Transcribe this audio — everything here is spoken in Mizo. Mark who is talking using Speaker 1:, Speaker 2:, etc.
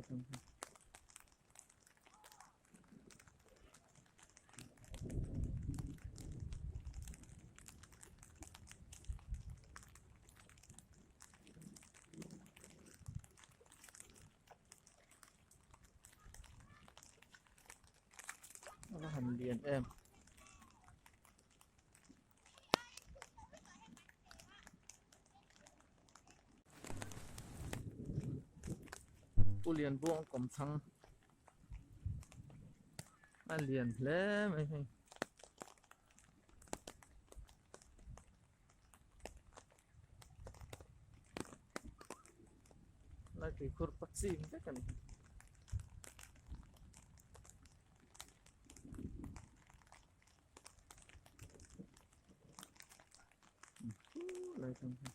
Speaker 1: Lai thlang hi. A va han lian em. Pu Lianbuang kawmthlang a lian hle mai hei. Lai tuikhur pa chim vek a ni. Lai thlang hi.